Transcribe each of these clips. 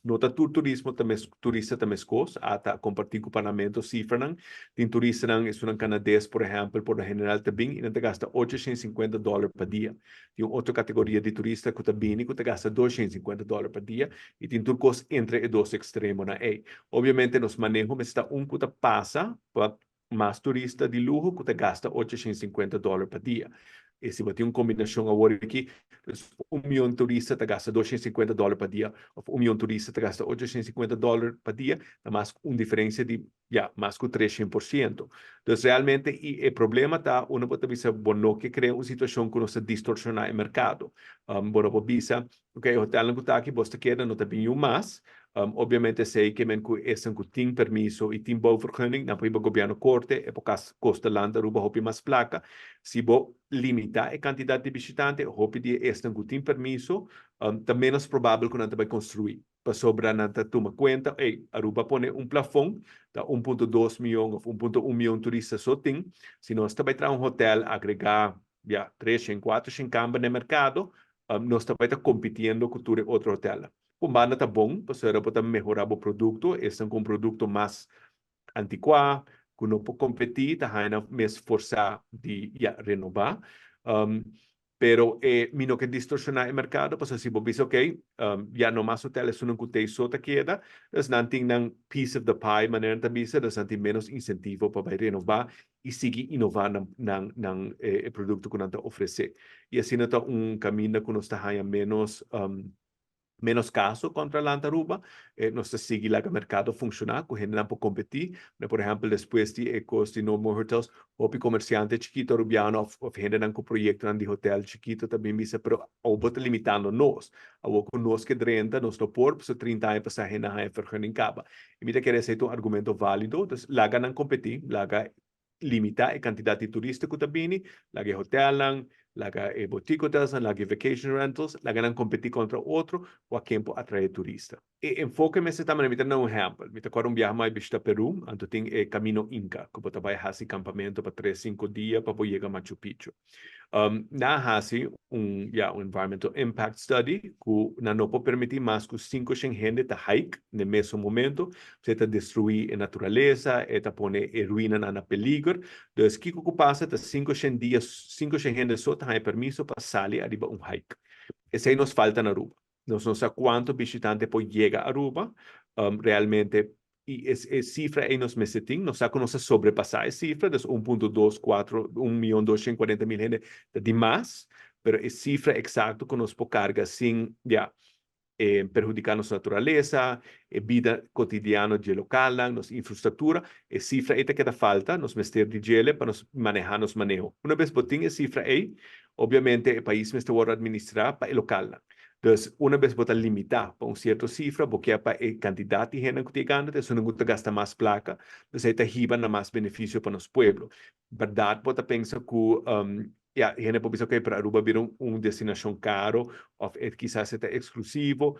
No ta tur turismo ta mes, turista ta mescos, ata comparti cu Parlamento cifranan. Tin turistanan, esunnan Canades, por ehempel, por lo general ta bin y nan ta gasta $850 pa dia. Tin un otro categoria di turista cu ta bini cu ta gasta $250 pa dia y tin tur cos entre e dos extremonan ey. Obviamente nos maneho mester ta un cu ta pasa pa mas turista di luho cu ta gasta $850 pa dia. Y si bo tin un combinacion awor aki, dus 1 miyon turista ta gasta $250 pa dia of 1 miyon turista ta gasta $850 pa dia, ta mas un diferencia di, ja, mas cu 300%. Dus realmente e problema ta, uno por bisa, bo no ke crea un situacion cu nos ta distorsiona e mercado. Bo no por bisa, ok, hotel cu ta aki, bo ta keda, no ta bin mas. Obviamente esey kiermen cu esnan cu tin permiso y tin bouwvergunning, nan por gobierno corte, e por costa Land Aruba hopi mas placa. Si bo limita e cantidad di bishitante, hopi di esnan cu tin permiso, ta menos probabel cu nan ta bay construi. Pasobra nan ta tuma cuenta, hey, Aruba pone un plafond, ta 1.2 miyon of 1.1 miyon turista so tin. Si nos ta bay traha un hotel, agrega, ja, 300, 400 camber na mercado, nos ta bay ta compitiendo cu tur otro hotel. Un banda ta bon, pasobra bo ta mehora bo producto, esnan cu un producto mas anticua, cu no por competi, ta haya mes forsa di, ja, renoba. Pero mi no ke distorsiona e mercado, pasobra si bo bisa, ok, ja, no mas hotel, esunnan cu tey so ta keda, dus nan tin nan piece of the pie, manera nan ta bisa, dus nan tin menos incentivo pa bay renoba y sigui innova nan e producto cu nan ta ofrece. Y asina ta un camino cu nos ta haya menos caso contra Land Aruba, nos ta sigui laga mercado funciona, cu hende por competi. Por ehempel, despues di e cos di No More Hotels, hopi comerciante chikito arubiano of hende cu proyecto di hotel chikito tambe bisa, pero bo ta limitando nos. Awor cu nos ke drenta, nos no por, so 30 aña pasa hende haya vergunning caba. Y mi ta kere esey un argumento valido, dus laga nan competi, laga limita e cantidad di turista cu ta bini, laga e hotelnan, laga e boutique hotels, laga e vacation rentals, laga nan competi contra otro, pa tempo atrae turista. E enfoke mester ta, mi ta un ehempel. Mi ta corda un biaha m'a bishita Peru, anto tin e Camino Inca, cu bo ta bay hasi campamento pa 3, 5 dia pa yega Machu Picchu. Nan a hasi un, ja, un environmental impact study cu nan no por permiti mas cu 5 hende ta hike na mesun momento, e ta destrui e naturalesa, e ta pone e ruina na peliger. Dus kico cu pasa ta 5 dia, 5 hende so ta permiso pa sali ariba un hike. Esey nos falta na Aruba. Nos no sa cuanto bishitante por yega Aruba, realmente e cifra ey nos mester tin, nos sa cu nos a sobrepasa e cifra, dus 1.24, 1.240.000 hende ta demas, pero e cifra exacto cu nos por carga sin, ja, perhudica nos naturalesa, e bida cotidiano di local, nos infrastructura, e cifra ey ta keda falta, nos mester di dje pa nos maneha nos maneho. Un bes bo tin e cifra ey, obviamente e pais mester wordo administra pa e local. Dus un bes bo ta limita pa un cierto cifra, bo pa e cantidad di hende cu ta yegando, anto nan ta gasta mas placa, dus ey ta hiba na mas beneficio pa nos pueblo. Berdad, bo ta pensa cu ja, hende por bisa, ok, pero Aruba bira un destinacion caro of kisas ta exclusivo.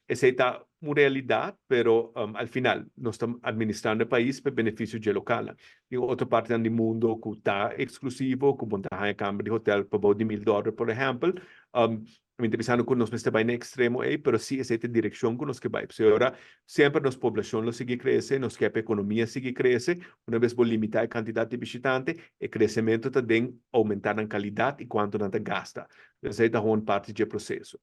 Esey ta un realidad, pero al final nos ta administrando e pais pa beneficio di local. Tin otro parti di mundo cu ta exclusivo, cu bo ta haya camber di hotel pa di $1000, por ehempel. Mi ta pensando cu nos mester bay na extremo ey, pero si esey ta e direccion cu nos ke bay. Awor, semper nos poblacion lo sigui crece, nos ke economia sigui crece, un bes bo limita e cantidad di bishitante, e crecemento ta den aumenta na calidad y cuanto nan ta gasta. Esey ta un parti di e proceso.